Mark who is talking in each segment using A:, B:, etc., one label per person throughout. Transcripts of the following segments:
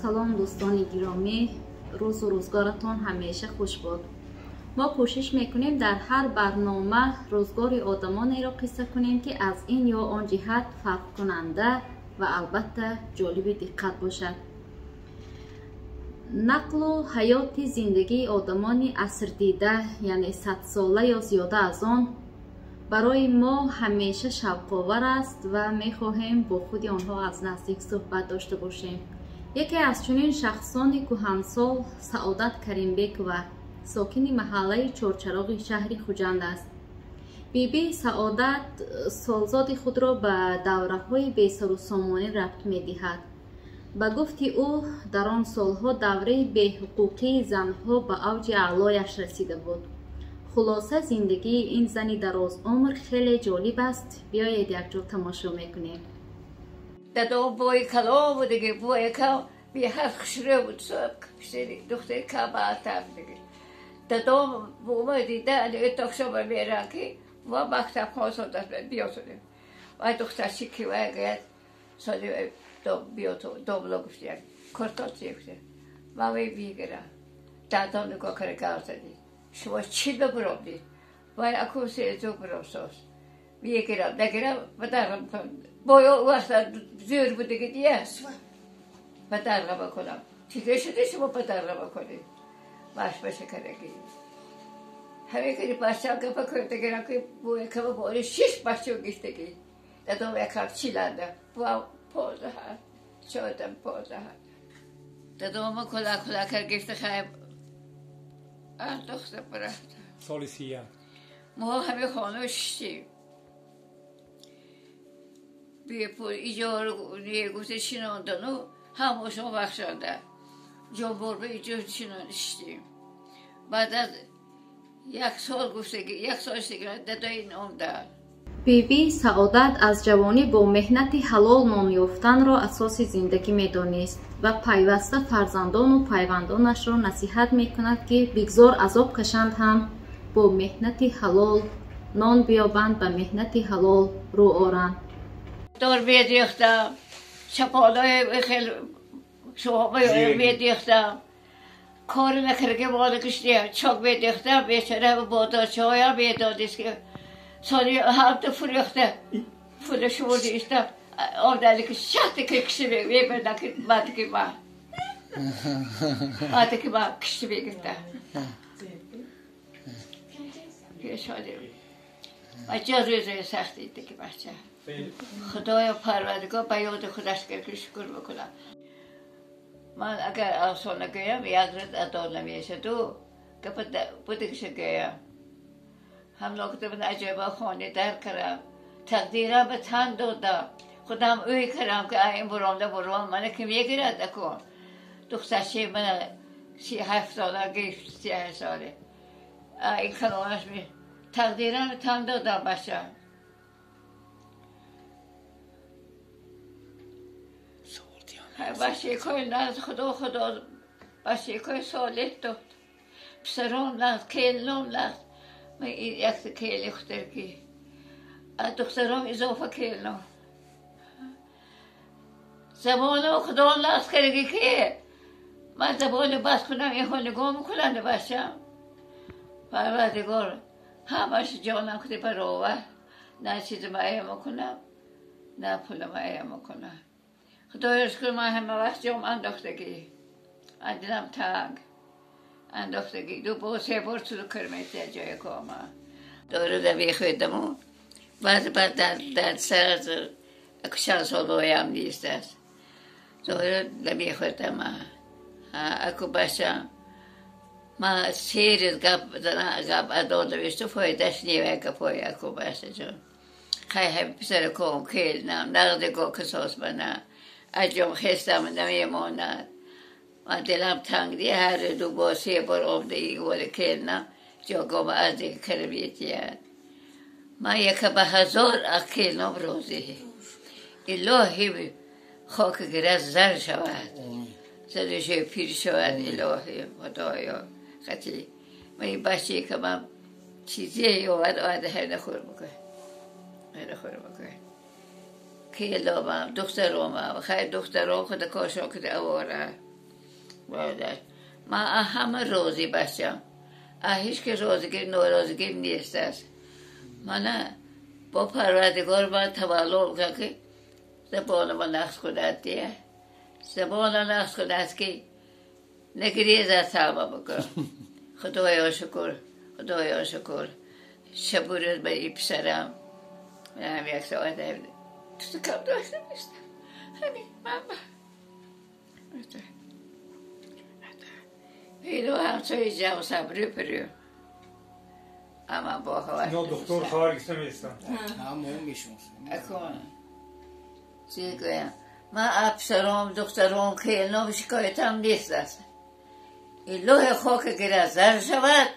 A: Салом, дӯстони гиромӣ, рӯзу рӯзгоратон ҳамеша хуш буд. Мо кӯшиш мекунем дар ҳар барнома рӯзгори одамонеро қисса кунем, ки аз ин ё он ҷиҳат фарқкунанда ва албатта ҷолиби диққат бошад. Нақлу ҳаёти зиндагии одамони асрдида, яъне садсола ё зиёда аз он, барои мо ҳамеша шавқовар аст ва мехоҳем бо худи онҳо аз наздик суҳбат дошта бошем. Яке аз чунин шахсони кӯҳансол Саодат Каримбекова, сокини маҳаллаи Чорчароғи шаҳри Хуҷанд аст. Биби Саодат солзоди худро ба давраҳои бесарусомонӣ рабт медиҳад. Ба гуфти ӯ, дар он солҳо давраи беҳуқуқии занҳо ба авҷи аълояш расида буд. Хулоса, зиндагии ин зани дарозумр хеле ҷолиб аст. Биёед, якҷо тамошо мекунем.
B: Дадом бой калом буд диге, бой кам беҳад хушрӯ буд, духтари кам диге. Дадом бума дида, токшоба мерам, ки ва мактабхон содат биётунем. Вай духтарчи ки вай гӯяд, соли домло гуфт, як кортот гуфт, ман вай бигирам. Дадом нигоҳ кара гав задид: шумо чӣ бибуромдид? Вай аку сезу буромсоз мегирам, нагирам ба дарғам. Боё вақта зӯр будиги дия, ба дарғама кунам. Чизе шуде, шумо ба дарғама кунед? Маш башакараги ҳамин кади бачам гапа кӯрдагирам, ки боякама бори шиш бача гифтаги. Дадом якам чиланда буам 15, чордам 15. Дадома кула кула кар гифта, хайб андохта барафта.
C: Соли 31.
B: Мо ҳамин хона шиштем. Бепул иҷора гуфта шинондану ҳамошон бахшонда. Ҷонборба иҷо шиштем. Баъд аз як сол гуфтаги, як сол шиги дадои омда.
A: Биби Саодат аз ҷавонӣ бо меҳнати ҳалол нон ёфтанро асоси зиндагӣ медонист ва пайваста фарзандону пайвандонашро насиҳат мекунад, ки бигзор азоб кашанд ҳам, бо меҳнати ҳалол нон биёбанд, ба меҳнати ҳалол рӯ оранд.
B: Дор медихтам, чапонаи хел шуҳома медихтам. Кори накардаги мола киштия, чок медихтам, бечора бодорчаҳоям медодист, ки соли ҳамта фурӯхта, пула шумурди иштам омдали, ки шахте ки кишти мебарда, ки мадки ма мадки ма кишти мегирда. Пешони бача рӯзои сахти диги бача. Худоё Парвардигор ба ёди худаш гир, шукр мекунам. Ман агар афсона гӯям, як рӯз адо намешаду гапа будигиша гӯям. Ҳамлокда ман аҷоиба хони дар кардам, тақдирам ба тан додам, худам ӯй кардам, ки ин буромда буром, мана ки мегирад акун. Духтарчаи мана 37 сола гирифт, 38 соле. Ин калонаш тақдирам ба тан додам, бача. Бачакои нағз худо, худо бачакои солеҳ дод. Писаром нағз, келином нағз. Якта кели худерки. Духтаром изофа келином. Забоно худо нағз кардаги, ки ман забони бас кунам, инҳо нигоҳ мекунанд бачам. Парвардигор ҳамаш ҷонам куди баровар. На чизи муайян мекунам, на пули муайян мекунам. Худоё шукр, ман ҳама вақт ҷом андохтагӣ. Ман дилам танг. Андохтагӣ. Ду бор, се бор тулу кирметия ҷои кома. Дору намехӯрдаму. Баъд баъд дар сар чанд сол боям нест аст. Дору намехӯрдам. Аку бачам ман се рӯз гап гап адо навишту, фоидаш невай гапҳои аку бачаҷон. Хай ҳами писараком келнам, нағди го кисос мана. Аҷом хестам намемонад. Ман дилам танг ди, ҳар ду бор, се бор омда игори келнам, ҷогома аз дига кара метиҳад. Ман яка ба ҳазор келном розӣ. Илоҳи, хоки гирад зар шавад. Занушои пир шавад, илоҳи худоё. Хати ман ин бачае ки ман чизе ёвад, ояда ҳайна хур мекунад. Ҳайна хур мекунад. Келомам, духтаромам, хай духтаром худа кошон куда авора. برادر من همه راضی بچم، هیچ که راضی ناراضی نیست است. من با پروردگار من تولد کرد که زبان من نقص کند دیگه، زبان نقص کند که نگریز از سلمه بکن. خدایا شکر، خدایا شکر. شب و روز به این پسرم من هم یک ساعت تو کم داشتم نیستم همین من پیلو همسایه جمع صبری پریو اما با خواهر
C: اینا دکتر خواهر گیسته میستن
D: هم اون میشون
B: اکن چی گویم من افسرام دخترام که نام شکایتم نیست است. الهی خاک گره زر شود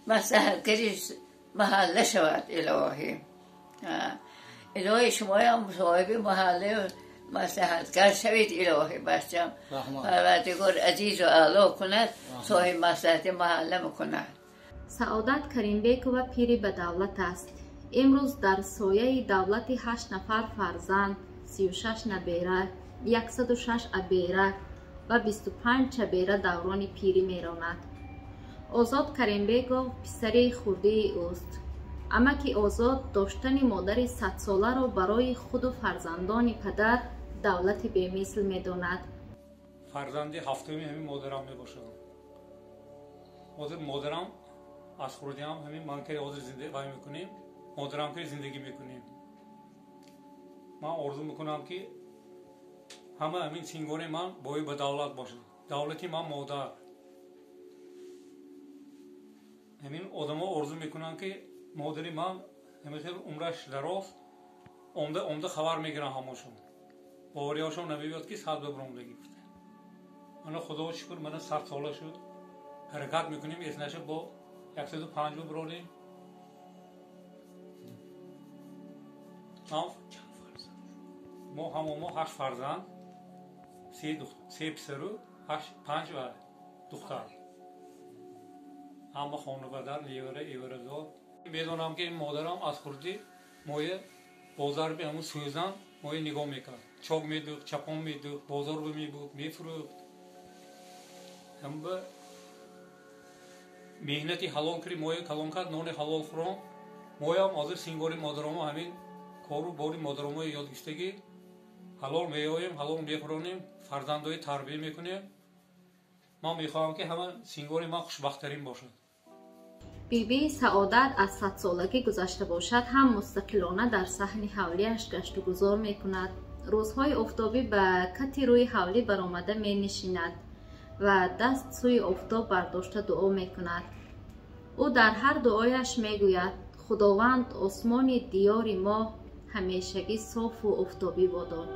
B: مصلحتگری محله شود. الهی الهی شما هم صاحب محله مصلحتگر شوید. الهی بچم پروردگار عزیز و اعلی کند، صاحب مصلحت محله میکند.
A: سعادت Каримбекова пири ба давлат аст. Имрӯз дар сояи давлати 8 нафар фарзанд, 36 набера, 106 абера ва 25 чабера даврони пирӣ меронад. Озод Каримбеков писари хурдии ӯст. Амаки Озод доштани модари садсоларо барои худу фарзандони падар давлати бемисл медонад.
C: Фарзанди ҳафтуми ҳамин модарам мебошад. Ҳозир модарам аз хурдиам ҳамин ман ки ҳозир зиндагӣ мекунем, модарам ки зиндагӣ мекунем. Ман орзу мекунам ки ҳама ҳамин сингори ман бои ба давлат бошад. Давлати ман модар. Ҳамин одамо орзу мекунанд ки модари ман ҳамин хел умраш дароз, омда омда хабар мегиранд ҳамошон. Бовариҳошон намебиёд ки сад бибуромдагӣ гуфта. Мана худо шукр, мана 100 сола шуд. Ҳаракат мекунем, эснаша бо 105 бибуролем. Мо ҳамо 8 фарзанд, 3 писару 5 ва духтар. Ҳама хонаводар, невара, эварадор. Медонам ки ин модарам аз хурдӣ моя бозар би ҳамун сӯзан моя нигоҳ мекард. Чок медӯхт, чапон медӯхт, бозор мебурд, мефурӯхт. Ҳама меҳнати ҳалол кири моя калон кард, нони ҳалол хӯрон. Моям ҳозир сингори модаромо ҳамин кору бори модаромои ёд гирифтагӣ ҳалол меоем, ҳалол мехӯронем, фарзандои тарбия мекунем. Ман мехоҳам ки ҳама сингори ман хушбахттарин бошад.
A: Биби Саодат аз садсолагӣ гузашта бошад ҳам мустақилона дар саҳни ҳавлиаш гаштугузор мекунад. Рӯзҳои офтобӣ ба кати рӯи ҳавлӣ баромада менишинад ва даст сӯи офтоб бардошта дуо мекунад. Ӯ дар ҳар дуояш мегӯяд: Худованд осмони диёри мо ҳамешагӣ софу офтобӣ бодод.